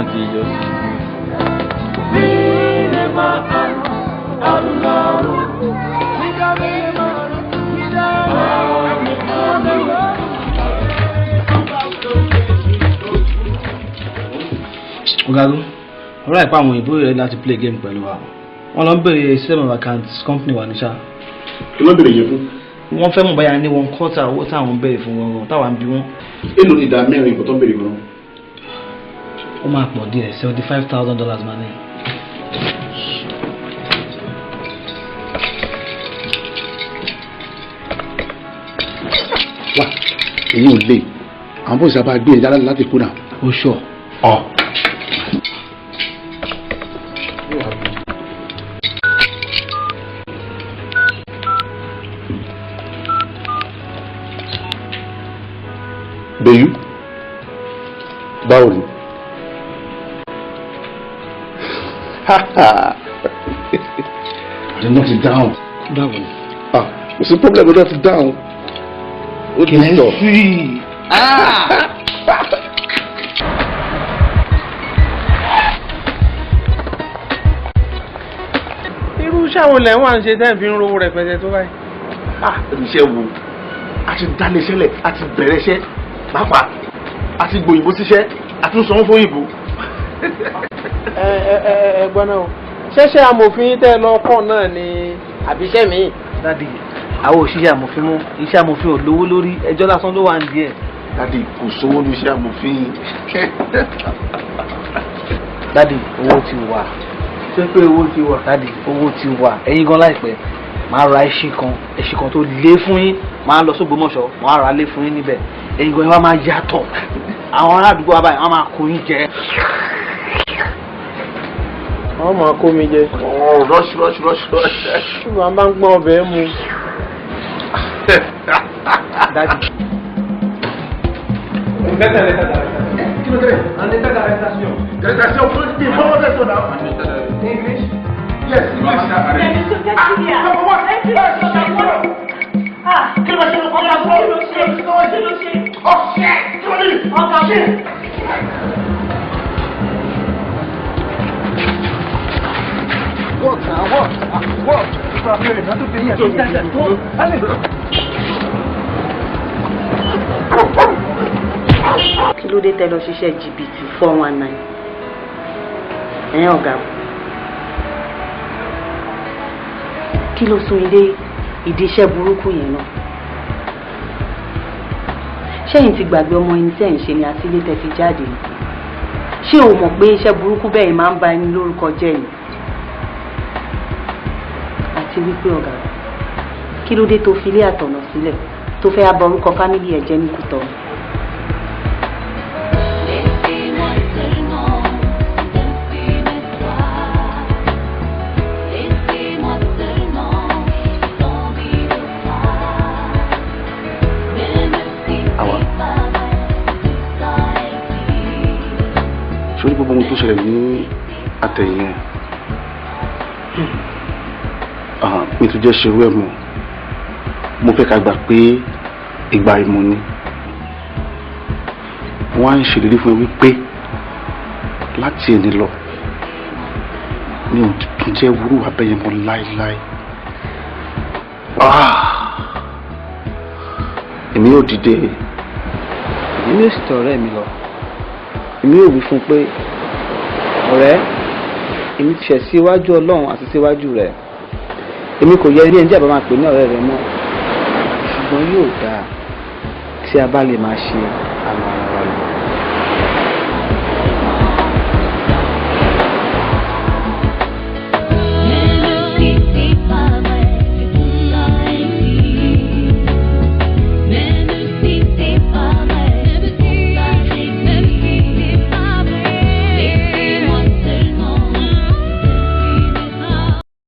láti yọ sí. Ọ̀gágun, ọ̀rọ̀ àìpá àwọn òyìnbó rẹ̀ láti play game pẹ̀lú wa. Wọ́n lọ ń bèrè system of accounts company wa ní ṣá. Kí ló bèrè yẹn fún? Wọ́n fẹ́ mọ̀ báyà ní one quarter owó táwọn ń bèrè fún wọn táwa ń bi wọ́n. Èló ni ìdá mẹ́rin nǹkan tó ń bèrè gan-an? Ó máa pọ̀ díẹ̀, $75,000 máa ní. Wá, èyí ò lè. Àwọn bọ́ọ̀sì àbá gbé ẹja láti kú náà. Ó ṣọ̀. Ọ̀. Bẹ́yú, báwo ni? Àti náà ti dáhùn. Báwo ni? Ah, kò sí problem, náà ti dáhùn. Ó ti sọ. Sí. Irú iṣẹ́ wo lẹ̀ ń wà ń ṣe tẹ́ ẹ̀ fi ń rówó rẹpẹtẹ tó báyìí? Ah, iṣẹ́ wo? A ti dálé iṣẹ́ lẹ̀, a ti bẹ̀rẹ̀ iṣẹ́, pàápàá a ti gbòyìnbó síṣẹ́, a tún sanwó fún òyìnbó. Ẹ ẹ ẹ ẹ gbọ́n náà o, ṣẹ́ṣẹ́ amòfin tẹ́ ẹ lọ kọ́ náà ni àbíṣẹ́ mi? Daddy, àwọn òṣìṣẹ́ amòfin mú iṣẹ́ amòfin ò lówó lórí, ẹjọ́ lásán ló wà ń díẹ̀. Daddy, kò sówó ní iṣẹ́ amòfin. Daddy, owó ti wà. Ṣé pé owó ti wà? Daddy, owó ti wà. Ẹ̀yin gan láìpẹ́ máa ra ẹṣin kan tó lé fún yín, máa lọ s'Ógbómọ̀ṣọ́, máa ra lé fún yín níbẹ̀. Ẹ̀yin gan wá máa yàtọ̀. Àwọn ará àdúgbò wa báyìí wọ́n máa kó yín jẹ. Wọ́n máa kó mi jẹ. Oh, rush, rush, rush, rush. Ṣùgbọ́n a máa ń gbọ́n ọbẹ̀ mu. Daddy. Kí ló dé? Arrestation, fún mi, fọwọ́ tẹ̀sán náà. English? Yes, English. Kí ló ṣe? Ọ̀gá, kí ló ṣe? Kí ló ṣe? Ọ̀ṣẹ́, kí ló ní? Ọ̀gá, Ṣé. What now? What? What? Kí ló dé tẹ́ lọ ṣiṣẹ́ jìbìtì 419? Ẹ̀yin ọ̀gá, kí ló sún ilé ìdí iṣẹ́ burúkú yẹn náà? Ṣẹ́yìn ti gbàgbé ọmọ ẹni tẹ́ ń ṣe ni àti ilé tẹ́ ti jáde ni? Ṣé o mọ̀ pé iṣẹ́ burúkú bẹ́ẹ̀ máa ń ba ẹni lórúkọ jẹ́ ni? Àti wípé ọ̀gá, kí ló dé tó fi ilé àtọ̀nà sílẹ̀ tó fẹ́ bà orúkọ fámílì ẹ̀ jẹ́ ní Kútọ̀nù? Laissez-moi seulement danser mes soirs. Laissez-moi seulement envie de croire. Même si Àwa. c'est pas vrai, tout ça est pire. Ṣé o ní gbogbo ohun tó ṣẹlẹ̀ ní àtẹ̀yìn yẹn? Ah, mi tún jẹ́ ṣerú ẹ̀ mọ́. Mo fẹ́ ká gbà pé ìgbà ìmọ̀ ni. Wọ́n á ń ṣèlérí fún ẹ wípé láti ẹni lọ mi ò tún jẹ́ wúrú abẹ́yẹn mọ́ láéláé. Ah! Èmi yóò dìde. Èmi yóò sì tọ̀ ọ̀rẹ́ mi lọ. Èmi yóò wí fún un pé, ọ̀rẹ́, èmi ti ṣẹ̀ sí iwájú Ọlọ́run àti síwájú rẹ̀. Èmi kò yẹ ilé ẹni tí àbá máa pè ní ọ̀rẹ́ rẹ mọ́. Ṣùgbọ́n yóò dáa tí a bá lè máa ṣe àwọn ara wa lọ.